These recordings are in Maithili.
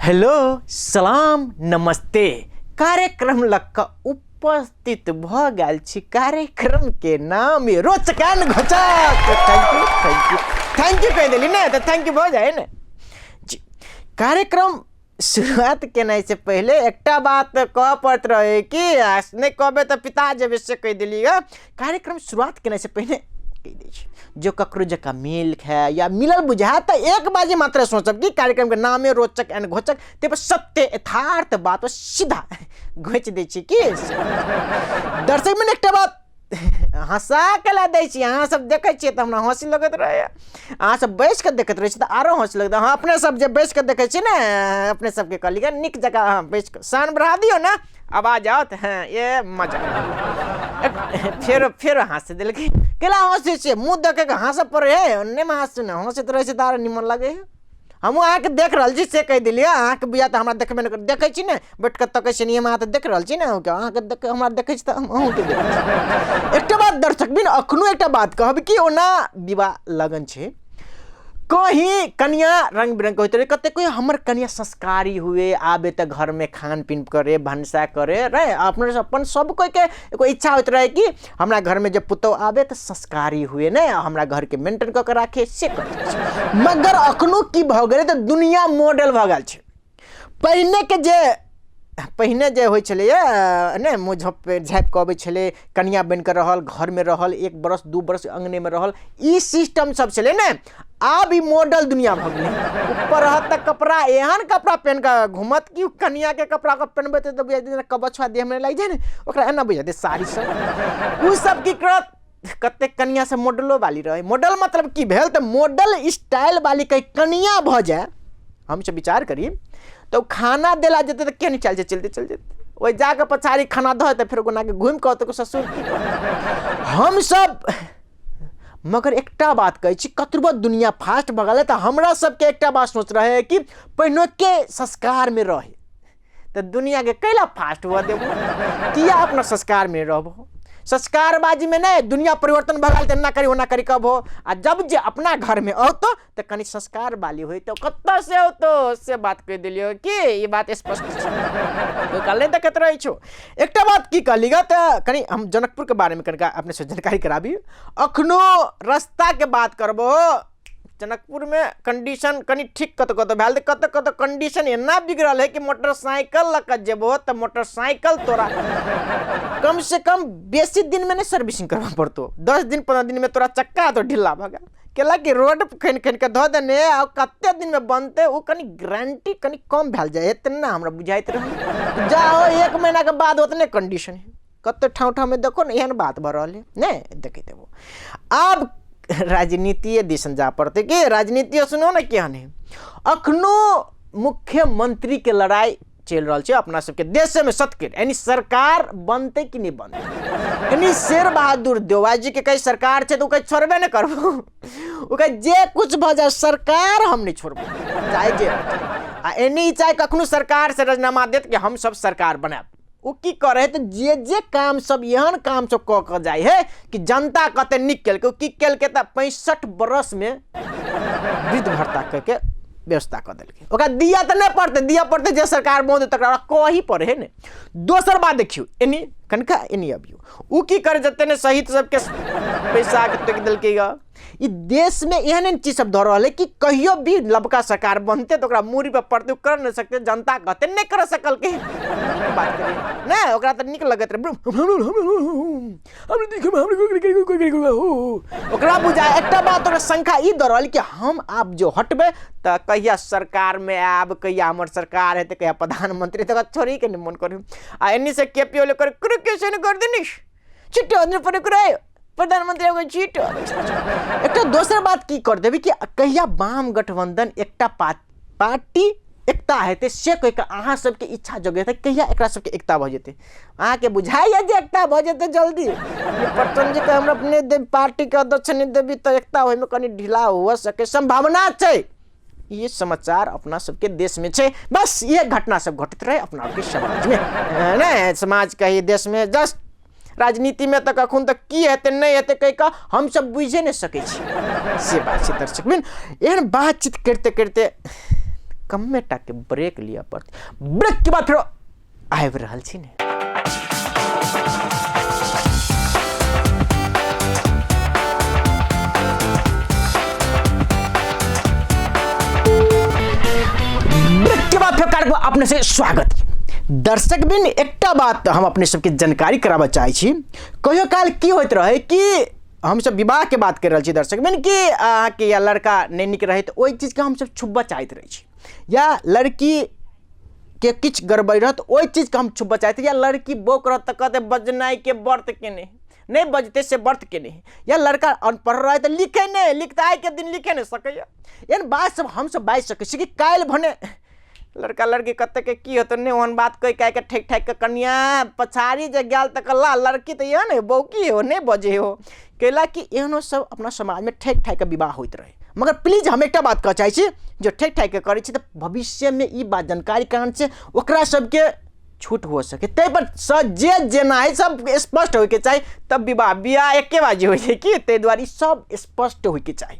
हेलो सलाम नमस्ते। कार्यक्रम लग कऽ उपस्थित भऽ गेल छी। कार्यक्रम के नाम ये रोचक and घोचक। Thank you thank you thank you कहि देली ने तऽ thank you भऽ जाए ने जी। कार्यक्रम शुरुआत केनाइ से पहिले एकटा बात कहऽ पड़ैत रहै कि नहि कहबै तऽ पिता जेबै, से कहि देली। कार्यक्रम शुरुआत केनाइ से पहिने कहि दै छी, जो ककरो जकाँ मेल खाए या मिलल बुझाए तऽ एक बाजी मात्र सोचब कि कार्यक्रमके नामे रोचक एंड घोचक, ताहि पर सत्य यथार्थ बात सीधा घोचि दै छी। कि दर्शक में एकटा बात हँसा के ला दै छी, अहाँ सब देखै छियै तऽ हमरा हँसी लगैत रहैए, अहाँ सब बैस कऽ देखैत रहै छी तऽ आरो हँसी लगैत। अहाँ अपने सब जे बैस कऽ देखै छी ने, अपने सबके कहली नीक जकाँ अहाँ बैस कऽ शान बढ़ा दियौ ने, आवाज आओत। हँ ये मजा फेरो फेरो हँसि देलकै। केला हँसै छियै? मुँह देखै कऽ हँसऽ पड़ै है ओन्नेमे। हँसू ने, हँसैत रहै छै तऽ आरो निमन लगै है। हमहूँ अहाँके देख रहल छी से कहि देलियै। अहाँके बुझायत तऽ हमरा देखबे नहि कर, देखै छी ने, बैठ कऽ तकै छी अहाँ तऽ देख रहल छी ने अहूँके। अहाँके देख हमरा देखै छी तऽ हम अहूँके देखै छी। एकटा बात दर्शक बिन अखनो एकटा बात कहब कि ओना विवाह लगन छै, कहीं कनिया रंग बिरंग के होइत रहै। कतेक कोइ हमर कनिया संस्कारी हुए, आबे तऽ घरमे खान पीन करे, भनसा करे रे। अपने अपन सब कोइके एगो इच्छा होइत रहै कि हमरा घरमे जे पुतहु आबे तऽ संस्कारी हुए ने, हमरा घरके मेंटेन कऽ के राखे, से करै। मगर अखनो की भऽ गेलै तऽ दुनिया मॉडल भऽ गेल छै। पहिनेके जे पहिने जे होइ छलैए ने, मुँह झँपि झाँपि कऽ अबै छलै, कनिआँ बनि कऽ रहल, घरमे रहल, एक बरस दू बरस अङ्गनेमे रहल, ई सिस्टम सब छलै ने। आब ई मॉडल दुनिया भऽ गेलै। ऊपर रहत तऽ कपड़ा एहन कपड़ा पहिन कऽ घूमत कि कनिआँके कपड़ा ओकरा पहिनबेतै तऽ बुझाइ जेना कबछुआ देहमे लागि जाइ ने ओकरा, एना बुझाइ साड़ी सब। ओ सब की करत, कतेक कनिआँ सब मॉडलो वाली रहै। मॉडल मतलब की भेल तऽ मॉडल स्टाइल वाली कहीं कनिआँ भऽ जाय, हमसब विचार करी तऽ ओ खाना देला जेतै तऽ केहन चालि छै, चलिते चलि जेतै। ओहि जाकऽ पछाड़ी खाना धऽ देतै, फेर कोनाके घुमि कऽ औतै ससुर की। हमसब मगर एकटा बात कहै छी, कतबो दुनिया फास्ट भऽ गेलै तऽ हमरा सबके एकटा बात सोच रहै कि पहिनुके संस्कारमे रहै तऽ दुनियाके कैला फास्ट हुअ देबो, किया अपना संस्कारमे रहबो? संस्कारबाजीमे नहि, दुनिया परिवर्तन भऽ गेल तऽ एना करी ओना करी कहबो, आ जब जे अपना घरमे औतो तऽ कनि संस्कार वाली होइ तऽ कतऽसँ औतो, से बात कहि देलियौ कि ई बात स्पष्ट छै, कोइ काल नहि देखैत रहै छौ। एकटा बात की कहली ग, तऽ कनि हम जनकपुरके बारेमे कनिका अपनेसँ जानकारी कराबी। अखनो रस्ताके बात करबो, जनकपुरमे कंडीशन कनि ठीक कतौ कतौ भेल तऽ कतौ कतौ कंडीशन एना बिगड़ल है कि मोटरसाइकिल लऽ कऽ जेबहो तऽ मोटरसाइकिल तोरा कम से कम बेसी दिनमे नहि सर्विसिंग करबऽ पड़तौ, 10 दिन 15 दिनमे तोरा चक्का तो ढिला भऽ गेल। केला कि रोड खनि खनि कऽ धऽ देने आ कते दिनमे बनतै ओ कनि गारंटी कनि कम भेल जाइ है तेना हमरा बुझाइत रहै। जाहो एक महीनाके बाद ओतने कंडीशन है कते ठाउँ ठाउँमे, देखो ने एहन बात भऽ रहल है नहि देखैत हेबो। आब राजनीतिए दिसन जा पड़तै कि राजनीतिए सुनू ने केहन है। अखनो मुख्यमंत्रीके लड़ाइ चलि रहल छै अपना सबके देशमे सतके, यानी सरकार बनतै कि नहि बनतै। यानी शेर बहादुर देउवा जीके कही सरकार छै तऽ ओ कहै छोड़बे नहि करबो, ओ कहै जे कुछ भऽ जाए सरकार हम नहि छोड़बो चाहे जे। आ एनी चाहे कखनो सरकार से राजीनामा देत कि हम सब सरकार बनायब। ओ की करै है तऽ जे जे काम सब एहन काम सब कऽ कऽ जाइ है कि जनता कते नीक केलकै। ओ की केलकै तऽ 65 बरसमे वृद्ध भत्ता कऽ के व्यवस्था कऽ देलकै। ओकरा दिअ तऽ नहि पड़तै, दिअ पड़तै जे सरकार बनतै तकरा कहही पड़ै है ने। दोसर बात देखियौ एनी कनिका एनी अबियौ, ओ की करै जते ने शहीद सबके पैसाके तोकि देलकै गऽ। ई देशमे एहन एहन चीज सब दऽ रहल है कि कहियो भी लबका सरकार बनतै तऽ ओकरा मूड़ी पर पड़तै, ओ कर नहि सकतै। जनता कहतै नहि कर सकलकै, नीक बात करी नहि, ओकरा तऽ नीक लगैत रहै। ओकरा बुझाय एकटा बात, ओकरा शंका ई दऽ रहल कि हम आब जो हटबै तऽ कहिया सरकारमे आयब, कहिया हमर सरकार हेतै, कहिया प्रधानमंत्री, तऽ ओकरा छोड़िके नहि मन करू। आ एन्नी से के पी ओली कर कर देनी छिट्टो पर प्रधानमंत्री एगो चीट। एकटा दोसर बात की कर देबै कि कहिया वाम गठबंधन एकटा पार्टी एकता हेतै से कहि कऽ अहाँ सबके इच्छा जगेतै, कहिया एकरा सबके एकता भऽ जेतै? अहाँके बुझाइए जे एकता भऽ जेतै जल्दी? पटन जी के हमरा अपने देव पार्टीके अध्यक्ष नहि देबी तऽ एकता होइमे कनि ढीला हुअ सकै सम्भावना छै। ये समाचार अपना सबके देशमे छै, बस ये घटना सब घटित रहै अपना सबके समाजमे नहि, समाज कही देशमे जस्ट राजनीतिमे तऽ कखन तऽ की हेतै नहि हेतै कहि कऽ हमसब बुझिए नहि सकै छी, से बात छै। दर्शक बिन एहन बातचीत करिते करिते कमे टाके ब्रेक लिअ पड़तै। ब्रेकके बाद फेर आबि रहल छी ने। ब्रेक के बाद फिर कार्यक्रम अपने से स्वागत। दर्शक बिन एकटा बात हम अपने सबके जानकारी कराबऽ चाहै छी। कहियो काल की होइत रहै कि हमसब विवाहके बात करि रहल छी दर्शक बिन, कि अहाँके या लड़का नहि नीक रहै तऽ ओहि चीजके हमसब छुपबऽ चाहैत रहै छी, या लड़की के किछु गड़बड़ी रहत ओहि चीजके हम छुपबऽ चाहैत, या लड़की बौक रहत तऽ कहतै बजनाइके व्रत केने नहि बजतै से व्रत केने, या लड़का अनपढ़ रहै तऽ लिखै नहि, लिखतै आइके दिन लिखे नहि सकैए। एहन बात सब हमसब बाजि सकै छी कि काल्हि भने लड़का लड़की कतेकके की हेतै नहि, ओहन बात कहि कहि कऽ ठकि ठकि कऽ कनिआ पछाड़ी जे गेल तऽ कहला लड़की तऽ एहन हइ बौकी हो नहि बजै हो, कैला कि एहनो सब अपना समाजमे ठकि ठकि कऽ विवाह होइत रहै। मगर प्लीज हम एकटा बात कहऽ चाहै छी, जे ठकि ठकि कऽ करै छी तऽ भविष्यमे ई बात जानकारी कारण छै ओकरा सबके छूट हो सके, ताहिपर स जे जेना हइ सब स्पष्ट होइके चाही तब विवाह। बियाह एके बाजी होइ छै कि, ताहि दुआरे ई सब स्पष्ट होइके चाही।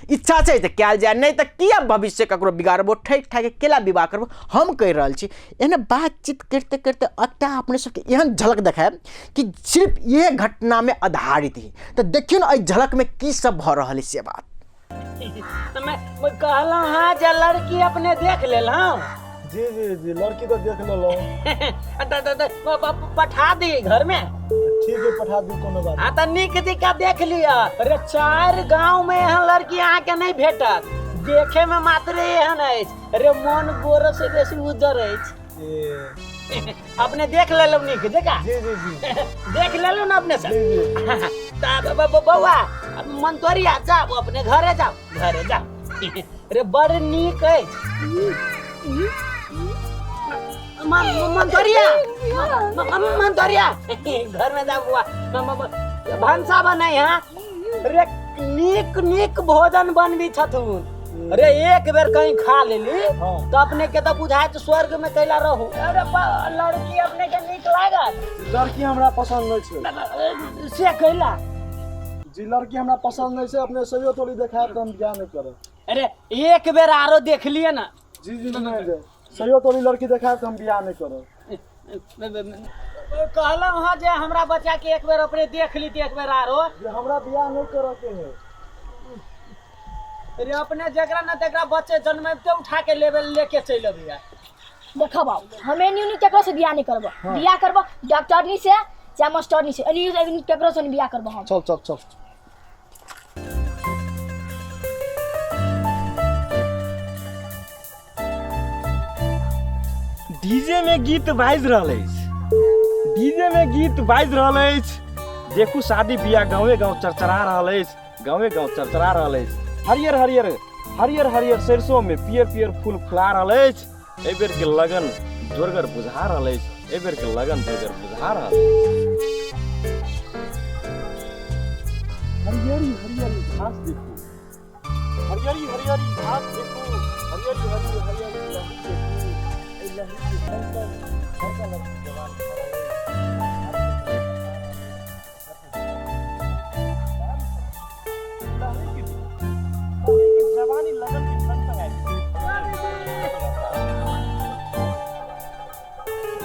इच्छा छै तऽ कयल जाय, नहि तऽ किया भविष्य ककरो बिगाड़बो, ठकि ठकि केला विवाह करबो। हम कहि रहल छी एहन बातचीत करिते करिते एकटा अपने सबके एहन झलक देखायब कि सिर्फ इएह घटनामे आधारित ही। तऽ देखियौ ने एहि झलकमे की सब भऽ रहल है से बात। तऽ मैं कहलहुँ हँ जे लड़की अपने देख लेलहुँ। जी जी जी, लड़की तो देख लेलहुँ। पठा दी घर में। ठीक है, पठा दी, कोनो बात। हाँ तऽ नीक दिक्का देख लिअ। अरे चारि गाँव में एहन लड़की अहाँके नहीं भेटत, देखे में मात्र एहन अछि। अरे मन गोर से बेसी उज्जर अछि। अपने देख लेलहुँ नीक जकाँ? जी जी जी, देख लेलहुँ ने अपने से। तऽ बौआ मन तोरिया जाओ अपने घरे जाओ, घरे जाओ। अरे बड़ नीक अछि। मन तोरिया, मन तोरिया घर में जाओ बौआ, भनसा बनाई। हाँ अरे नीक नीक भोजन बनबी छथुन। अरे एक बेर कहीं खा लेली तो अपने के तो बुझाइत स्वर्ग में कैला रहू। अरे लड़की अपने के नीक लागल? लड़की हमरा पसंद नहीं छै। से कैला? जी लड़की हमरा पसंद नहीं छै, अपने सहियो थोड़ी देखायब तऽ हम बियाह नहीं करब। अरे एक बेर आरो देख लिए ना। जी जी नहीं, नहीं सहियो थोड़ी लड़की देखायब तऽ हम बियाह नहीं करब। कहलहुँ हँ जे हमरा बच्चा के एक बेर अपने देख ली, एक बेर आरो। जे हमरा बियाह नहीं करऽ के है। अरे अपने जकरा न तकरा बच्चे जन्मेते उठा के लेबे लेके चलि अबिया। देखो बाबू, हमें न्यू न्यू केकरो से बियाह नहीं करबो। हाँ। बियाह करबो डॉक्टरनी से चाहे मास्टरनी से, एनी एनी केकरो से नहीं बियाह करबो हम। चल चल चल। डीजे में गीत बाजि रहल अछि, डीजे में गीत बाजि रहल अछि। देखू शादी बियाह गाँवे गाँव चरचरा रहल अछि, गाँवे गाँव चरचरा रहल अछि। हरियर हरियर हरियर हरियर सरिसो में पियर पियर फूल फुला रहल अछि। एहि बेर के लगन जोरगर बुझा रहल अछि, एहि बेर के लगन जोरगर बुझा रहल अछि। हरियरी हरियरी घास देखू, हरियरी हरियरी घास देखू, हरियरी हरियरी हरियरी लहरी देखू, एहि लहरी के संग संग लड़का लड़की जवान भऽ रहल अछि। लहरी के लहरी के जवानी लगन के संग संग आबि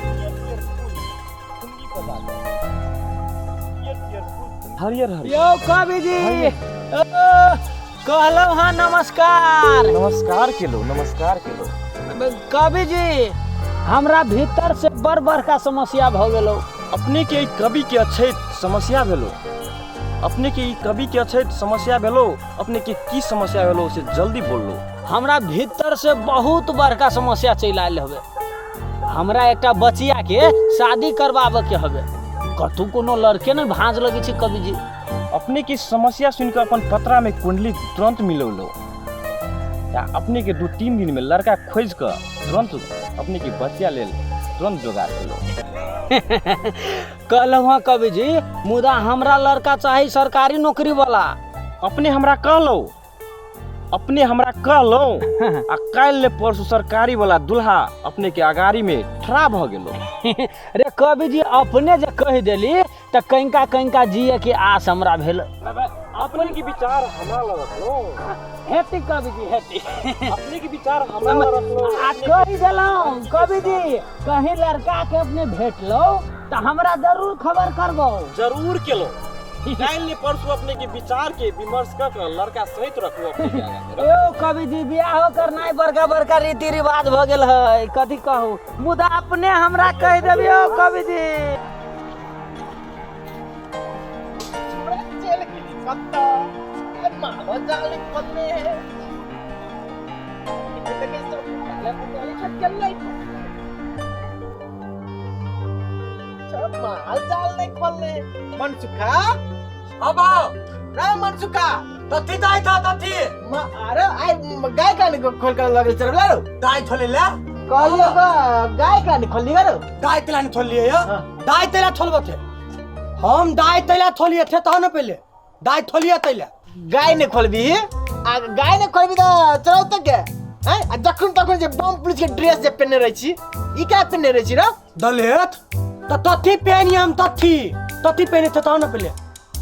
पियर पियर फूल फुनगी पर लागल, पियर पियर फूल हरियर हरियर। यौ कवि जी कहलहुँ हँ नमस्कार। नमस्कार केलो, नमस्कार केलो। कवि जी हमरा भीतर से बड़ बड़का समस्या भऽ गेलौ। अपने के ई कवि के अछैत समस्या भेलो, अपने के ई कवि के अछैत समस्या भेलो। अपने के की समस्या भेलो से जल्दी बोलो। हमरा भीतर से बहुत बड़का समस्या चलि आयल हवे। हमरा एकटा बचिया के शादी करवाबे के हवे, कतहु कोनो लड़के ने भाँज लगे छै कवि जी। अपने के समस्या सुनि कऽ अपन पतरा में कुंडली तुरंत मिलौलो। आ अपने के 2-3 दिन में लड़का खोजि कऽ तुरंत अपने के बचिया लेल तुरंत जोगाड़ केलहुँ। कहलहुँ हँ कवि जी, मुदा हमरा लड़का चाही सरकारी नौकरी वाला। अपने हमरा कहलहुँ, अपने हमरा कहलहुँ आ काल्हि ले परसू सरकारी वाला दुल्हा अपने के अगाड़ी में ठड़ा भऽ गेलो। रे कवि जी अपने जे कहि देली तऽ कनिका कनिका जिए के आस हमरा भेल। अपने के विचार हमरा लग रखलो। हेती कवि जी हेती। अपने के विचार हमरा लग रखलो। आ कहि देलहुँ कवि जी, कहीं लड़का के अपने भेटलो तऽ हमरा जरूर खबर करबो। जरूर केलो। काल्हि ने परसू अपने के विचार के विमर्श कर के लड़का सहित रखलो अपने के आगा। यो कवि जी बियाहो करनाइ बड़का बड़का रीति रिवाज भऽ गेल है, कथी कहू, मुदा अपने हमरा कहि देबियो कवि जी। माल जाल नहीं खोलने मनसुखा। हाँ बाप। रा मनसुखा तथी दाई था तथी। अरे आई गाय का नहीं खोल कर लगल चल लो। दाई छोले ले कहलियो का गाय का नहीं खोली करो। दाई तेला नहीं छोलिए यो। दाई तेला छोलबो थे हम, दाई तेला छोलिए थे तहन पहले दाई छोलिए तेला। गाय नहीं खोलबी आ गाय नहीं खोलबी त चलाउ त के हैं? आ जखन तखन जे बम पुलिस के ड्रेस जे पहनने रहै छी, ई का पहनने रहै छी रे? दलेत त तथी पहनी हम, तथी तथी पहने थे तहन पहले।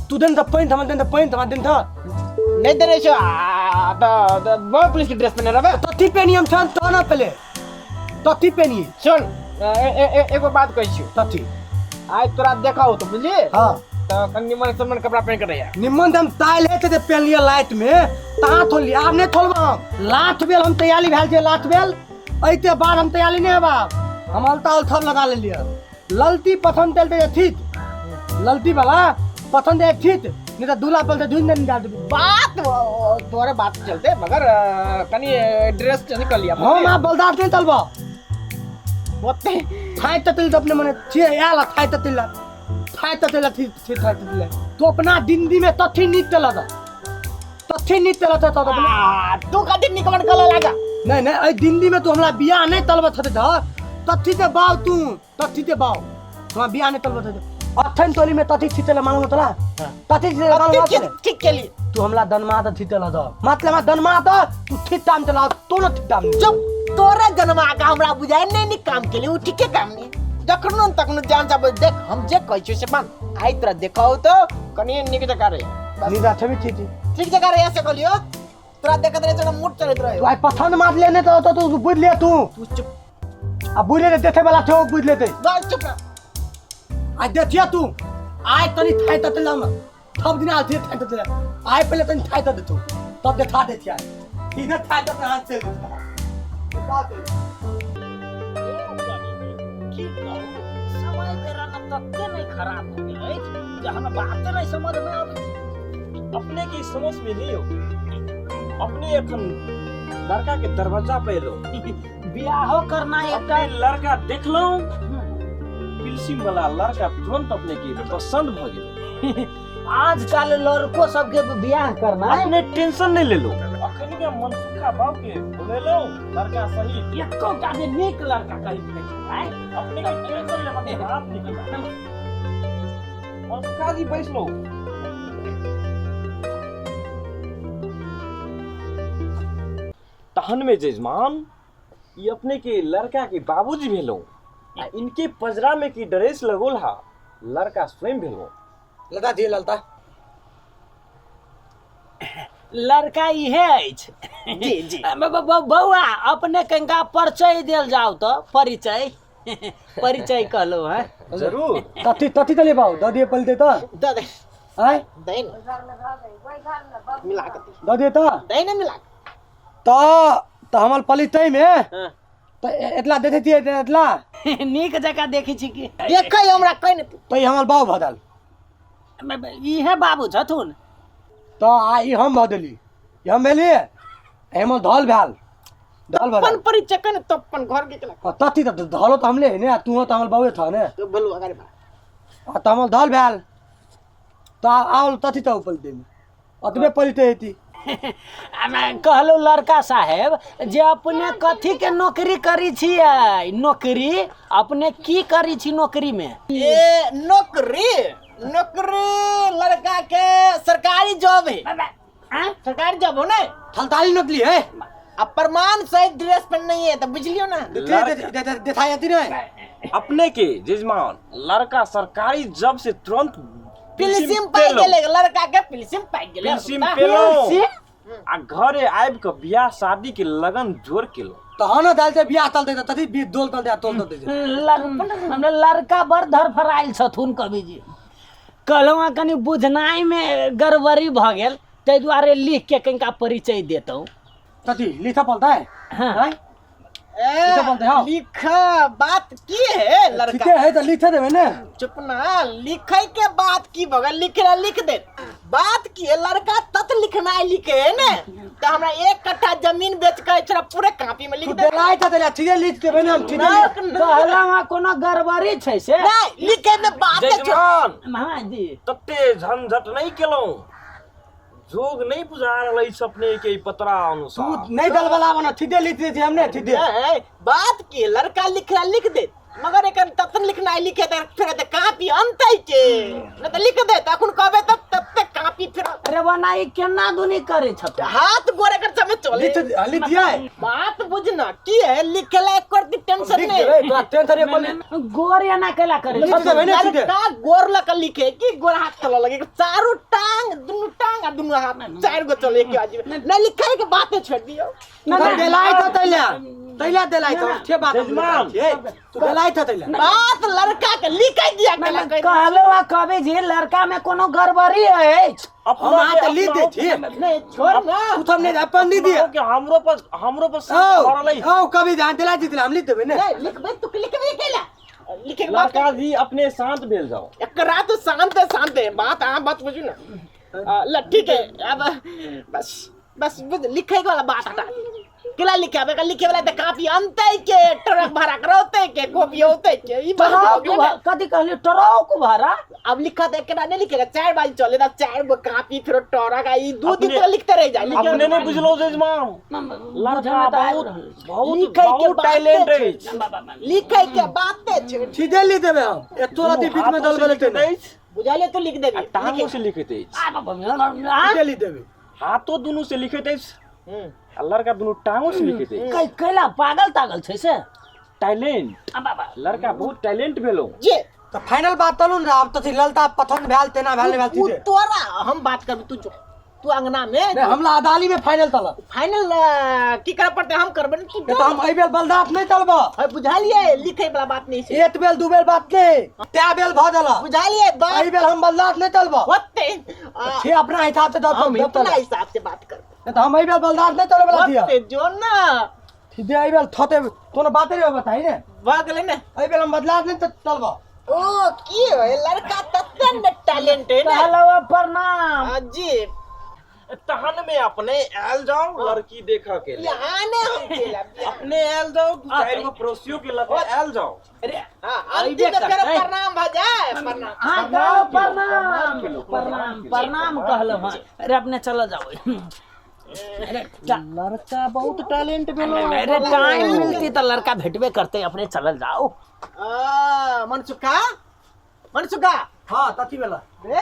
तू then त पैंट हम, then त पैंट हम, then त नहीं देने छो। आ त बम पुलिस के ड्रेस पहनने रहबे। तथी पहनी हम छन तहन पहले तथी पहनी। सुन एगो बात कहै छियौ। तथी आइ तोरा देखाउ त बुझली? हां। त कनि निमन सम्मन कपड़ा पहन के रहिया। निमन हम ताइल हेते ते पहन लिया लाइट में तहाँ थोली आब नहीं थोलबा हम। लाठ बेल हम तैयारी भेल छै लाठ बेल ऐते बाद हम तैयारी नहीं हेबा। हम अलता अलथब लगा लेलियै। ललती पथन तेल ते ठीक, ललती वाला पथन दे ठीक, नहीं तो दूल्हा पलते धुन दे निकाल देबी। बात तोरे बात चलते मगर कनि ड्रेस चेंज कर लिया। हम आ बलदार नहीं तलबा ओते थाय ततिल अपने मने छे आला थाय ततिल थाय ततिल थी थी थाय ततिल तो अपना दिंदी में तथी नीत लगा तथी नीत लगा तो अपने तू कथी निकमन कला लागा। नहीं नहीं ए दिंदी में तू हमरा बियाह नहीं तलबा छते ध तथी ते बाव तू तथी ते बाव हमरा बियाह नहीं तलबा छते अठन टोली में तथी छितेला मालूम तोला तथी छितेला मालूम ठीक ठीक केली तू हमला दनमा त छितेला द मतलब हमरा दनमा त तू ठीक दाम चला तो न ठीक दाम चुप तोरा जन्मा का हमरा बुझाय नहीं नी काम केली उ ठीके काम नहीं जखनो तखनो जान जा देख हम जे कहै छियो से मान। आइ तोरा देखाउ तो कनि नीक जगह रे नीक छबी ठीक ठीक जगह रे ऐसे कहलियो तोरा देखत रहे जरा मुठ चलैत रहे। तू आइ पसंद मार लेने तो तू बुझ ले तू तू चुप आ बुझ ले देखे वाला छौ बुझ लेते बस चुप रह। आ देखिया तू आइ तनी थाइ त लाम सब दिन आथे थाइ त आइ पहिले तनी थाइ त देतू तब देखा देथिया इधर थाइ त हाथ से देखा दे। की कहू समय बेरा न तते नहीं खराब हो गेल अछि जे हमरा बाते नहीं समझ में आबै। अपने की समझ में नहीं हो। अपने एखन लड़का के दरवाजा पे एलो। बियाहो करना एकटा लड़का देखलहुँ पिलसिम वाला लड़का तुरंत अपने के पसंद भ गेल। आजकल लड़को सबके बियाह करना अपने टेंशन नहीं लेलो। अखन के मनसुखा बाबू के बोलेलो लड़का सही एको टा जे नीक लड़का कहि नहीं छै। अपने के टेंशन लेबा के बात नहीं। मनसुखा जी बैस लो। तहन में जजमान ये अपने के लड़का के बाबूजी भेलो आ इनके पजरा में की ड्रेस लगोल हा लड़का स्वयं भेलो। लता दिए ललता लड़का इहे अछि। जी जी बौआ अपने कंका परिचय देल जाओ तो परिचय परिचय कहलो है जरूर। तथी तथी तले बाऊ the दिए पलते त the they आय दे न मिला के the दिए त दे न मिला त त हमर पलितै में हां त एतला देखे छियै एतला नीक जगह देखै छी कि देखै हमरा कहि न त ई हमर बाऊ भदल इहे बाबू छथुन त आ ई हम भदली ई हम भेलियै हमर धल भेल धल अपन भदल परिचय कहि न तप्पन घर के चला तथी त धलो त हमले ने तू त हमर बाबू था ने तो बोलू अगाडि बा आ त हमर धल भेल त आओल तथी त पलितै में अतबे पलितै हेती। कहलो लड़का साहेब जे अपने कथी के नौकरी करी छियै? नौकरी अपने की करी छी नौकरी में? ए नौकरी नौकरी लड़का के सरकारी जॉब है। सरकारी जॉब हो ना थलताली नौकरी है अब प्रमाण सहित ड्रेस पहन नहीं है तो बुझ लियो ना। देखाई आती नहीं अपने के जजमान लड़का सरकारी जॉब से तुरंत पिलसिम पाइ गेलै लड़का के, पिलसिम पाइ गेलै। पिलसिम पेलहुँ आ घरे आबि कऽ बियाह शादी के लगन जोर केलहुँ। तहन दाल से बियाह तल देते तथी बीत दोल तल दे तोल तल दे। हमरा लड़का बड़ धरफरायल छथुन कवि जी। कहलहुँ हँ कनि बुझनाइमे गड़बड़ी भऽ गेल, ताहि दुआरे लिख के कनिका परिचय देतहुँ। तथी लिखऽ पड़तै? हाँ। लिखऽ पड़तै? हाँ। लिख बात की है लड़का? ठीके है तऽ लिखे देबै ने। चुप ना, लिखे के बात की भऽ गेल? लिखे ला लिख दे, बात की है लड़का तत लिखनाइ लिखे है ने, तऽ हमरा 1 कट्ठा जमीन बेच के छोरा पूरे कॉपी में लिख तू दे। देलाइ तऽ देला, ठीके लिख देबै ने हम, ठीके। कहलहुँ हँ कोनो गड़बड़ी छै से नहीं, लिखे में बात है। जजमान, हाँ जी। तते झंझट नहि केलहुँ, जोग नहि बुझा रहल अछि अपने के ई पतरा तू अनुसार। नहि दलबला बना, ठीके लिख दै छी हम ने, ठीके। नहीं, बात की लड़का लिखला लिख दे, मगर एकर तखन लिखनाइ लिखे तऽ फेर तऽ कॉपी अनतै के नहि तऽ लिख दे, तऽ अखन कहबै तऽ तते कॉपी फेर। अरे बना ई केना दुनी करै छथुन? हाथ गोरे कर समय चले। लिख लिख दियै। बात बुझना की है, लिखेला एक कर टेंशन लिख नहीं। देबै, तोरा टेंशन नहीं पड़ले। गोर एना केला करै लिख छथुन? देबै ने ठीके। लड़का गोर लऽ के लिखे कि गोर हाथ चलऽ लगे? चारू टांग, दुनू टांग आ दुनू हाथ, चारि गो चले के आदमी नहीं। लिखे के बाते छोड़ दियौ। तू देलाइ तऽ तैला तैला देलाइ तऽ ठे बात हम जजमान। छियै, तू देलाइ तऽ तैला। बात लड़का के लिखे दिया के लगे। कहलहुँ हँ कवि जी, लड़का में कोनो गड़बड़ी अछि। हम अहाँ तऽ लिख दै छी। नहीं, छोड़ ना। तू सब नहि अपन लिख दिया। के हमरो पर हमरो पर शंका भऽ रहल अछि। औ कभी जहाँ देला जीतला हम लिख देबै ने। नहीं, लिखबै तू लिखबै केला लिखे के बात। लड़का जी, अपने शांत भेल जाओ। एकरा तो शांत है, शांत है बात, अहाँ बात बुझू ना। ल ठीक है, अब बस बस बुझ, लिखे वाला बात हटा केला लिखे? अब एकर लिखे वाला तऽ कॉपी अनतै के, ट्रक भाड़ा करौतै के, कॉपी औतै के, ई बात भऽ ट्रक गेलै ने। कथी कहलियै? ट्रक भाड़ा? अब लिखा तऽ एकरा नहीं लिखेगा, 4 बाजी चले तऽ 4 गो कॉपी फिर ट्रक आ ई 2 दिन अपने- तक लिखते रह जाए। अपने नहि बुझलहुँ जजमान, लड़का बहुत बहुत लिखै के बहुत बाते टैलेंट छै। अछि। लिखे के बाते छै। सीधे लिख देबै हम, एतो राति बीच में दल हाथो से बलेतै लिखैत ने। अछि बुझलियै? तू लिख आ देबी। टांगो से लिखैत अछि। सीधे लिख देबै। हाथो दुनू से लिखैत अछि आ लड़का दुनू टांगो से लिखैत अछि। कैला पागल तागल छै से? टैलेंट, लड़का बहुत टैलेंट भेलो। जे तऽ फाइनल बात तलू ने, आब तऽ ललता पसंद भेल तेना भेल नहि भेल उ सीधे। तोरा हम बात करबी, तू जो तू अंगना में। नहि, हमला अदाली में फाइनल तल। फाइनल की करऽ पड़तै हम करबै ने, तू नहि तऽ हम एहि बेर बलदात नहि तलब। है, बुझलियै? लिखे वाला बात नहीं छै। एक बेल दू बेल बात नहि, तै बेल भऽ देल। बुझलियै बात? एहि बेर हम बलदात नहि तलब। होते छे अपना हिसाब से दब हम दब अपना तल। हिसाब से बात करबै। नहि तऽ हम एहि बेर बलदात नहि तले वाला दिया। होते जो ना। सीधे एहि बेर थते कोनो बाते नहि बताई ने। भऽ गेलै ने? एहि बेर हम बदलाव नहि तलब। ओ की है, लड़का तते ने टैलेंट है ने। कहलहुँ हँ प्रणाम। हाँ जी। तहन में अपने आयल जाओ लड़की देखऽ के लेल। यहाँ ने हम चलब। अपने आयल जाओ, दू चारि गो पड़ोसियो के लऽ के आयल जाओ। अरे हाँ, अइबे अंतिम में फेर करतै। प्रणाम भऽ जाए, प्रणाम। हाँ, कहलहुँ प्रणाम प्रणाम प्रणाम कहलहुँ हँ। अरे अपने चलऽ जाओ। अरे लड़का बहुत टैलेंट भेलो। अरे टाइम मिलती तऽ लड़का भेटबे करतै, अपने चलल जाओ। आ, मनसुखा, मनसुखा। हाँ, तथी बेला। रे,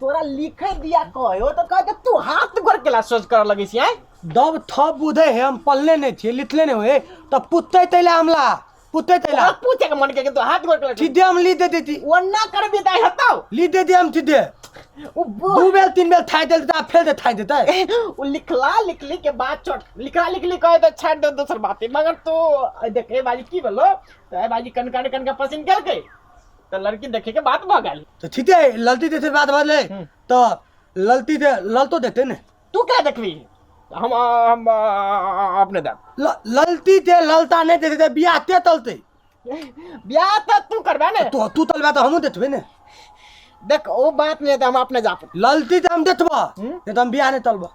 तोरा लिखे दिया कहो तो कह तू हाथ गोर केला सोच कर लगे छी आय। दब थप बुधे है, हम पल्ले नहीं छियै, लिखले नहीं हुए तऽ पुतै तैला, हमला पुतै तैला। तोरा पूछे के मन के तू हाथ गोर केला। सीधे हम लिख दे देती। ओना करबी त हताओ। लिख दे दी हम सीधे। उ दू बेल तीन बेल थाइ देल तऽ फेर दे थाइ देतै। उ लिखला लिखली के बात छोड़, लिखला लिखली कहे तो छाड़ दे, दोसर बात है। मगर तू देखे बाजी की बोलो तो ए बाजी कनका कनका पसंद करके तो लड़की देखे के बात भ गेल। तऽ ठीके ललती देते बात बदले तऽ ललती दे, ललतो देते ने। तू क्या देखबी? हम अपने दे। ललती दे, ललता नहीं देते तऽ बियाह ते तलते। बियाह तो तू करबा ने। तो तू तलबा तऽ हमहूँ देखबै ने। देख, ओ बात नहीं है तो हम अपने जा। ललती तऽ हम देखबा, नहीं तऽ हम बियाह नहीं तलबा।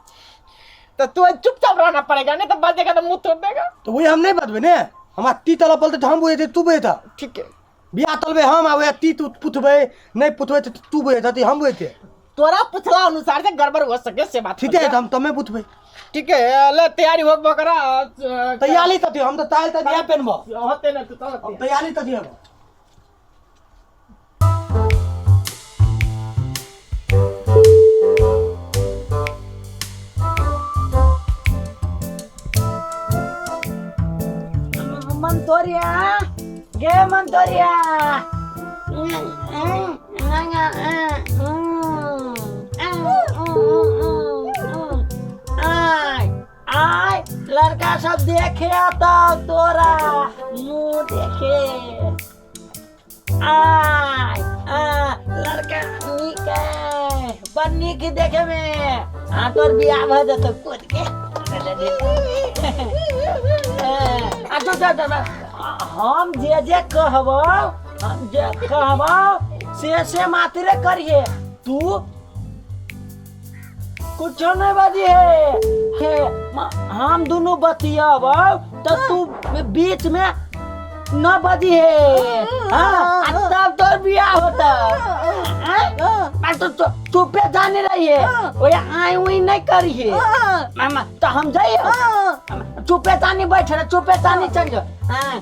तो तू चुपचाप रहना पड़ेगा, नहीं तो बजेगा तो मुंह तोड़ देगा। तो वही हम नहीं बतबे ने, हमरा ती तलब पड़तै तऽ हम बुझेतै, तू बुझेता। ठीक है। बियाह तलबै हम आ वएह ती तू पुथबै नहीं पुथबै तऽ तू बुझेता तऽ हम बुझेतै। तोरा पूछला अनुसार से गड़बड़ हो सके से बात। ठीक है, तऽ हम तमे पुथबै। ठीक है, ले तैयारी हो बकरा। तैयारी तऽ हम तऽ तायल तऽ दिया पेनबो। होते ना, तू चल। हम तैयारी तऽ दिया। मंतोरिया गे मंतोरिया। लड़का सब देखे तो तोरा मुंह देखे आय आ लड़का नीक है बड़ नीक है देखे में। हाँ तोर बियाह भ जतो कूद के। आ जो जा जा हम जे जे कहबो, हम जे कहबो से से मात्रे करिए, तू कुछो नहीं बाजी है। हे हम दोनों बतियाबो तो तू बीच में न बजी है। हाँ तब तोर बियाह होता। हाँ तो चुपे जाने रही है, ओए आई उई नहीं करिए। मामा तो हम जाइए, चुपे तानी बैठ रहे, चुपे तानी चल जाओ। हाँ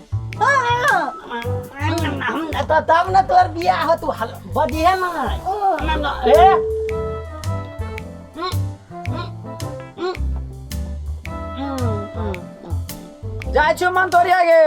हम तो तब न तोर बियाह हो, तू बजी है ना। ए जाइ छी मन तोरिया गे।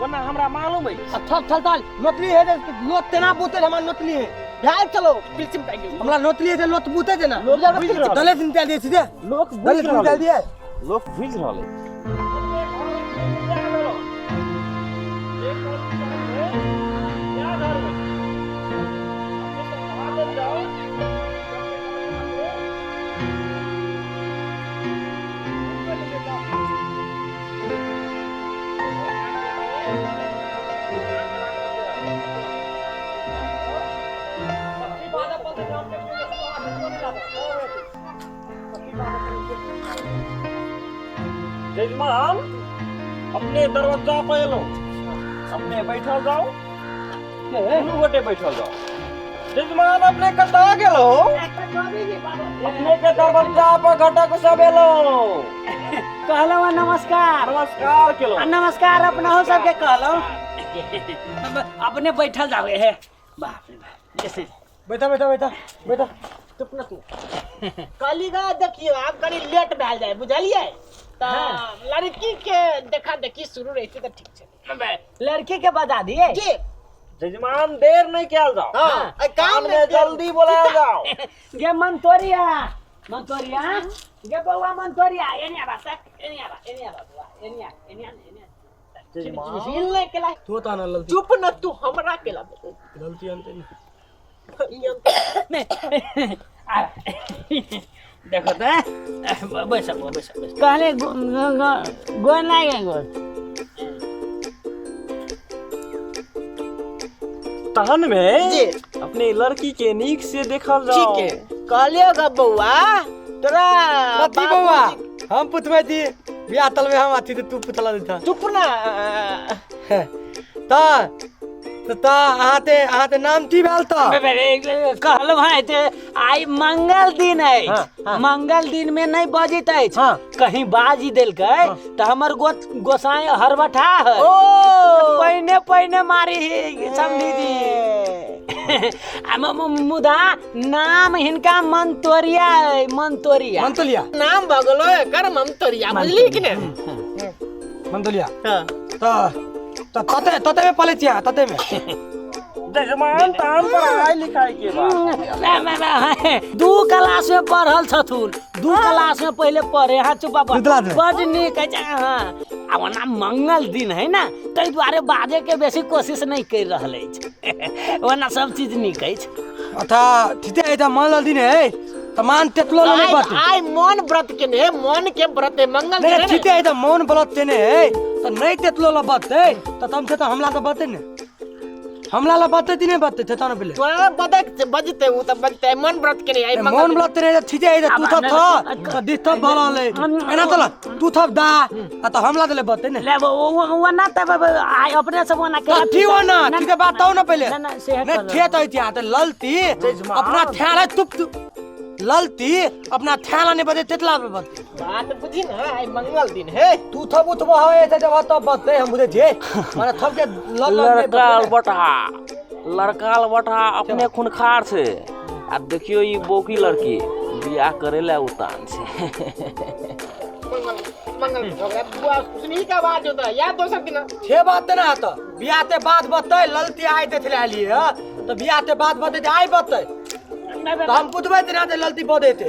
ओना हमरा मालूम है। अच्छा चल चल नोतली है लोत तेना बूते हमरा नोतली है भाग चलो पिलसिम टाइग हमरा नोतली है लोत बूते देना दले दिन तेल दिए सीधे लोक बुझ रहल है, लोक बुझ रहल है। जजमान अपने दरवाजा पर एलो, अपने बैठल जाओ, दुनू गोटे बैठल जाओ। जजमान अपने कतऽ गेलो? अपने के दरवाजा पर घटक सब एलो। कहलो नमस्कार। नमस्कार केलो। नमस्कार अपना हो सबके कहलो। अपने बैठल जाओ। हे बाप रे बाप, बैठा बैठा बैठा बैठा। चुप न तू। कहली गा देखियो आप कनी लेट भए जाए बुझलिए, त लड़की के देखा देखी शुरू रहते त ठीक छै। लड़की के बता दिए जी जजमान देर नहीं कयल जाओ। हां काम में जल्दी बोलायल जाओ। गे मंतोरिया, मंतोरिया गे बौआ मंतोरिया, एने आबा सक, एने आबा, एने आबा बौआ, एने आ, एने आ, एने आ। जजमान नहीं केला तू त ना ललती। चुप न तू हमरा केला ललती अंते नहीं। देखो तो बैस बैस बैस। कहले गोर नहीं गए गोर। तहन में जी अपने लड़की के नीक से देखल जाओ। ठीक है कहलियो गा बौआ तोरा कथी बौआ हम पुछबै थी बियाह तलबे हम आथी त तू पुछला देता। चुप ना। त त अहाँ ते नाम की भेल त? कहलहुँ हँ ते आइ मंगल दिन अछि। मंगल दिन में नहीं बजैत अछि, कहीं बाजी देलकै त हमर गोसाई हरबठा है, पहिने पहिने मारी समझी जी। मुदा नाम हिनका मंतोरिया है, मंतोरिया। मंतोलिया नाम भ गेलो एकर मंतोरिया, बुझली कि ने? मंतोलिया। त तते तते में पले छिया तते में। जजमान तान पढ़ाई लिखाई के बात। दू क्लास में पढ़ल छथुन, दू क्लास में पहले पढ़े। हाँ चुपा बड नीक है। हाँ आ ओना मंगल दिन है ना, ताहि दुआरे बाजे के बेसी कोशिश नहीं कर रहल अछि। ओना सब चीज नीक अछि। अच्छा ठीक है, मंगल दिन है त मान तेतलो ले नहीं बते आइ मौन व्रत के ने मौन के व्रत है मंगल नहीं दिन ठीके है त मौन व्रत तेने है त नहीं तेतलो ले बते त तम से त हमला त बते ने हमला ला बते ती नहीं बते थे तन पहले तोरा बदक बजते उ त बजते मौन व्रत के ने आइ मंगल मौन व्रत तेने ठीके है त तू थप थ त दिस थप भल ले एना त तू थप दा आ त हमला देले बते ने ले वो ना तब आइ अपने सब ना त ठीक हो ना ठीक है बात ना पहले ना, ना, से है नहीं कहलो। थे त इतिहास त ललती अपना थैला तुप तुप ललती अपना थैला नहीं बते तेतला पे बते बात बुझी ना आइ मंगल दिन है तू थप उठबो हवे त जब तब बते हम बुझे छे माने थप के लल लल नहीं लड़का बते। अलबटा लड़का अलबटा अपने खूनखार छै आ देखियो ई बौकी लड़की बियाह करे ला उतान छै। मंगल मंगल हो गया बुआ सुनी का आवाज होता है या दोसर दिन छे बात ना त बियाह ते बाद बते ललती आइ देखले आली ह त बियाह ते बाद बते ते आइ बते त हम पुछबै ते ना ते ललती बदे ते।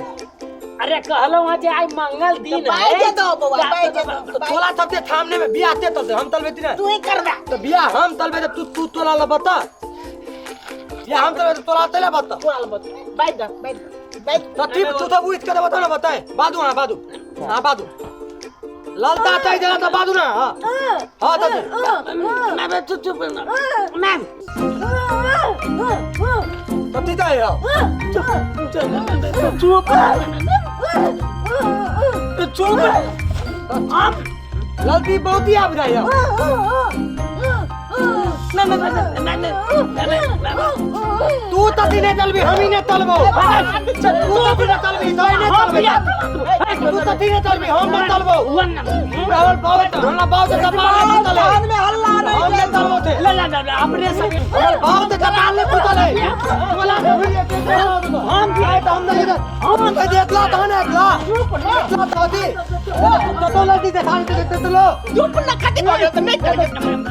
अरे कहलहुँ हँ जे आइ मंगल दिन बाइ है जेतो बौआ बाइ जेतो तोला थप ते थामने में बियाह ते तलते हम तलबे ती ना तू ही करबा त बियाह हम तलबे त तू तू तोला ल बता बियाह हम तलबे त तोला तले बता तोरा ल बत बाइ द बाइ बाइ त ठीक तू त उठ के बता ना बताए बादू हां बादू हां बादू ललता तै देला त बादू ना हां हां त मैं चुप चुप मैम त ती त हो चुप चुप हम ललती बहुत ही आब जाय हो ना ना ना ना ना ना तू त दिने तलबी हम ही ने तलबो तू त दिने तलबी तो ने तलबे तू त दिने तलबी हम ने तलबो रावल बाबे त हमरा बाबू त कपाल ने तले में हल्ला नहीं हम ने तलबो थे ले ले ले अपने सब हमर बाबू त कपाल ने पुतले बोला हम भी आए त हम ने हम त देखला त ने एकला एकला त दी त तो लड़ी देखा दे ते लो चुप ना कति हो गयो त नहीं कर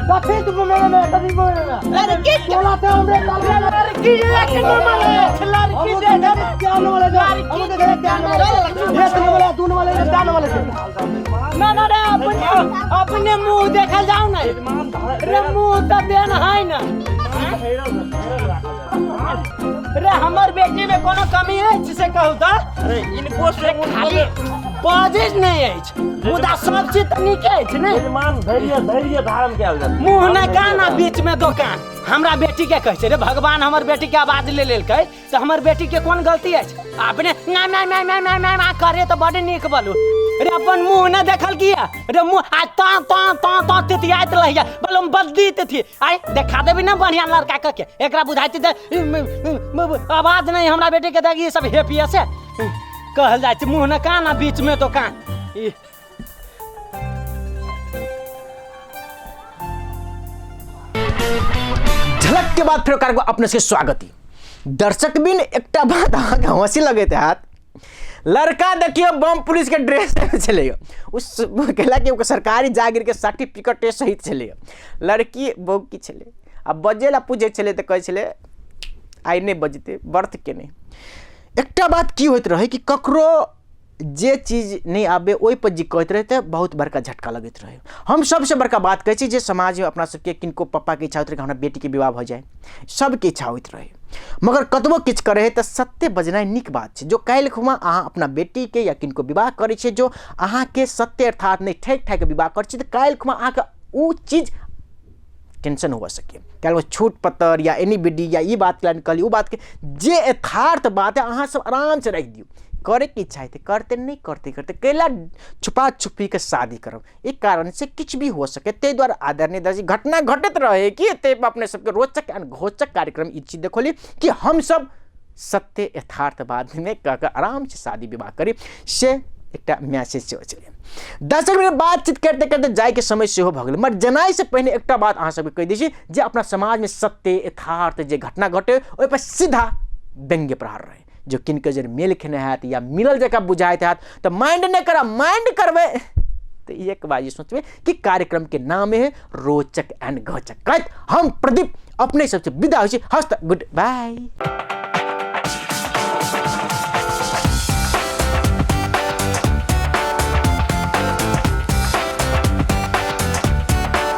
कथी तू मेरे में कथी बोले ना अरे की बोला थे हमरे तलबे लड़की एक नंबर लड़की हम तो ध्यान वाले जा हम तो ध्यान वाले एक वाले दून वाले ध्यान वाले ना ना रे अपने अपने मुंह देखल जाओ ना रे मुंह त देन है ना रे हमर बेटी में कोनो कमी अछि से कहू त अरे इनको से खाली बाजिश नहीं अछि मुदा सब चीज त नीके अछि ने यजमान धैर्य धैर्य धारण कयल जाय मुंह न कान आ बीच में दोकान हमरा बेटी के कहै छै रे भगवान हमर बेटी के आवाज ले लेलकै तऽ हमर बेटी के कोन गलती अछि अपने ना ना ना ना ना ना ना करे तऽ बड नीक बोलू रे अपन मुंह न देखल किया रे मुंह आ ता ता ता ता तितियाइत रहिया बोलम बद्दी तिथि आइ देखा देबी ना बढ़िया लड़का कह के एकरा बुझाइ छै जे आवाज नहीं हमरा बेटी के देख ई सब हेपिया से कहल जाइ छै मुंह न कान आ बीच में दोकान ई झलक के बाद फेर कार्यक्रम अपने सबके स्वागत। दर्शक बिन एकटा बात अहाँके हँसी लगैत हैत, लड़का देखियो बम पुलिस के ड्रेस में छलै, उस कहला कि ओकर सरकारी जागीर के सर्टिफिकेट सहित छलै, लड़की बौकी छलै आ बजे ला पूछै छलै तऽ कहै छलै आइ नहि बजतै व्रत के नहि। एकटा बात की होइत रहै कि ककरो जे चीज नहि आबै ओहि पर जे कहैत रहै तऽ बहुत बड़का झटका लगैत रहै। हम सबसँ बड़का बात कहै छी जे समाजमे अपना सबके किनको पप्पाके इच्छा होइत रहै कि हमरा बेटीके विवाह भऽ जाय, सबके इच्छा होइत रहै, मगर कतबो किछु करै हइ तऽ सत्य बजनाइ नीक बात छै। जो काल्हि खुमा अहाँ अपना बेटीके या किनको विवाह करै छियै, जो अहाँके सत्य अर्थात नहि ठकि ठाकि विवाह करै छियै तऽ काल्हि खुमा अहाँके ओ चीज टेंशन हुअ सकै। काल्हि ओ छूट पत्र या एनी बीडी या ई बात के कहली ओ बातके जे यथार्थ बात है अहाँ सब आरामसँ राखि दियौ। करैके इच्छा हेतै करतै, नहि करतै करतै, कैला छुपा छुपीके शादी करब, एक कारण से किछु भी हो सके। ताहि दुआरे आदरणीय दर्शक घटना घटैत रहे कि ताहि पर अपने सबके रोचक एंड घोचक कार्यक्रम ई चीज देखौली कि हमसब सत्य यथार्थ बातमे कऽ कऽ आरामसँ शादी विवाह करी, से एकटा मैसेज सेहो छलै। दर्शक मित्र बातचीत करते करते जाइके समय सेहो भऽ गेलै, मगर जनाइसँ पहिने एकटा बात अहाँ सबके कहि दै छी जे अपना समाजमे सत्य यथार्थ जे घटना घटे ओहिपर सीधा व्यंग्य प्रहार रहै। जो किनके जर मेल खेने हैत या मिलल जकाँ बुझाइत हैत तऽ माइंड नहि करब, माइंड करबै तऽ एक बार ई सोचबै कि कार्यक्रम के नाम है रोचक एंड घोचक। कहैत हम प्रदीप अपने सबसँ विदा होइ छी। हस्त गुड बाय।